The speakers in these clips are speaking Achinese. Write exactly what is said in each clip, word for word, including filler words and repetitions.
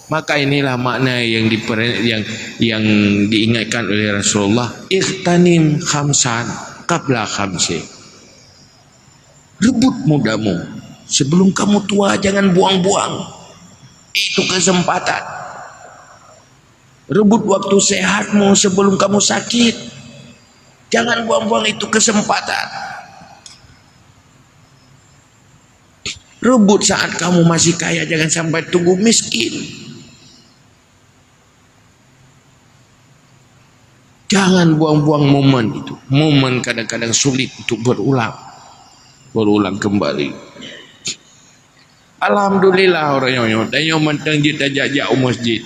Maka inilah makna yang dipere-, yang, yang diingatkan oleh Rasulullah, "Ightanim khamsan qabla khamsin." Rebut mudamu. Sebelum kamu tua, jangan buang-buang itu kesempatan. Rebut waktu sehatmu sebelum kamu sakit. Jangan buang-buang itu kesempatan. Rebut saat kamu masih kaya, jangan sampai tunggu miskin. Jangan buang-buang momen itu. Momen kadang-kadang sulit untuk berulang. Berulang kembali. Alhamdulillah, ureueng nyoe, tanyoe mantong jeuet tajak-jak u masjid.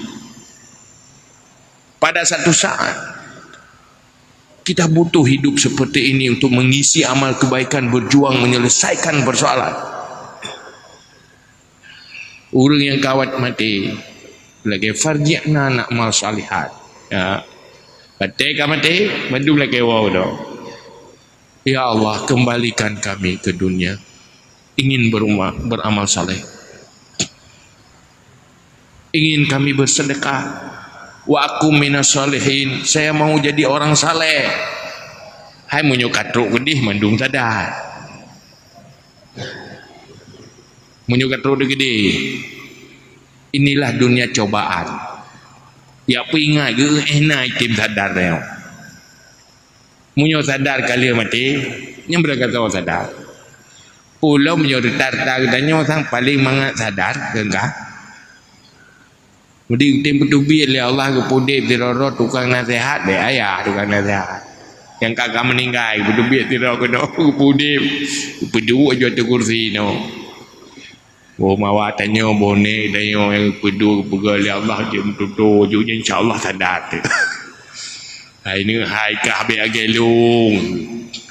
Pada satu saat, kita butuh hidup seperti ini untuk mengisi amal kebaikan, berjuang menyelesaikan persoalan. Ureueng nyang kawat maté, lagèe farji'na na'mal shalihan. Ya. Watèe ka maté, mandum lagèe woe dong. Ya Allah, kembalikan kami ke dunia. Ingin berumah, beramal saleh. Ingin kami bersedekah. Wa akum minas shalihin. Saya mau jadi orang saleh. Hai meunyoe ka trok keudeh mandum sadar. Meunyoe ka trok keudeh. Inilah dunia cobaan. Ya peuingat geu eh na item sadar nyoe. Meunyoe sadar ka lheueh maté, nyan beurangkat saboh sadar. Ulôn meunyoe reuta-reuta geutanyoe sang paleng mangat sadar, keu ka. Meudeh tem peuteubiet lé Allah geupeuudép sidroe-droe tukang naseuhat, bèk ayah tukang naseuhat. Nyang ka, ka meuninggai, peuteubiet sidroe keunoe geupeuudép, geupeuduek aju ateueh kursi nyoe. Boh mawa tanyoe, boh nèk tanyoe nyang geupeuduek, geupeugah lé Allah jeuet meututoe, jeuet nyan insya Allah sadar teuh. Hai nyoe hai kah bèk agèe lôn.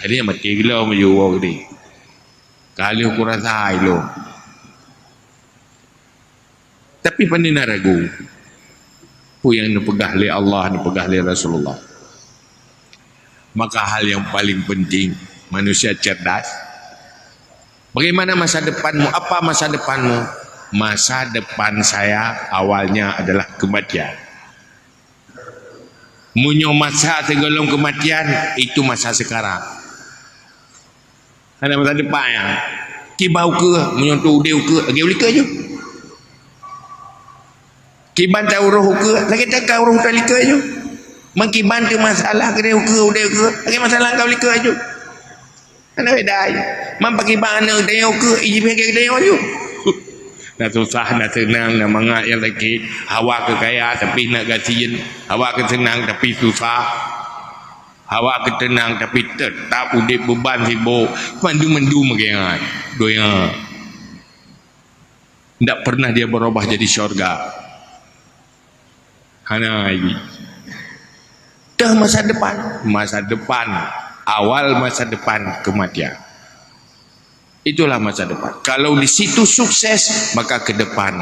Hai nyoe maté geulom aju woe geude. Ka lheueh kurasa hai lôn. Tapi pane na ragu. Peue nyang neupeugah lé Allah, neupeugah lé Rasulullah. Maka hal yang paling penting, manusia cerdas. Bagaimana masa depanmu? Apa masa depanmu? Masa depan saya awalnya adalah kematian. Meunyoe masa sigohlom kematian, itu masa sekarang. Hana masa depan nyan. Kiban ukeue, meunyoe teu udép ukeue, lagèe u likot aju. Kiban teu uroh ukeue, lagèe teu ka uroh teu likot aju. Meukiban teu masalah keudeh ukeue, udép ukeue, lagèe masalah ka u likot aju. Hana beda aju. Man pakiban aneuk teu ukeue, iji pih lagèe teu aju. Na susah, na seunang, na mangat nyang sakét. Hawa keu kaya, tapi na gasien. Hawa keu seunang, tapi susah. Hawa keu teunang, tapi teutap udép beuban sibok. Mandum-mandum lagèe nyan. Donya. Ndak pernah dia berubah jadi syurga. Hana lagi. Teuh masa depan. Masa depan. Awal masa depan kematian. Itulah masa depan. Kalau di situ sukses, maka ke depan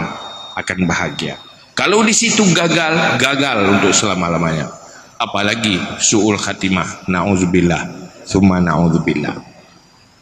akan bahagia. Kalau di situ gagal, gagal untuk selama-lamanya. Apalagi su'ul khatimah. Na'udzubillah. Summa na'udzubillah.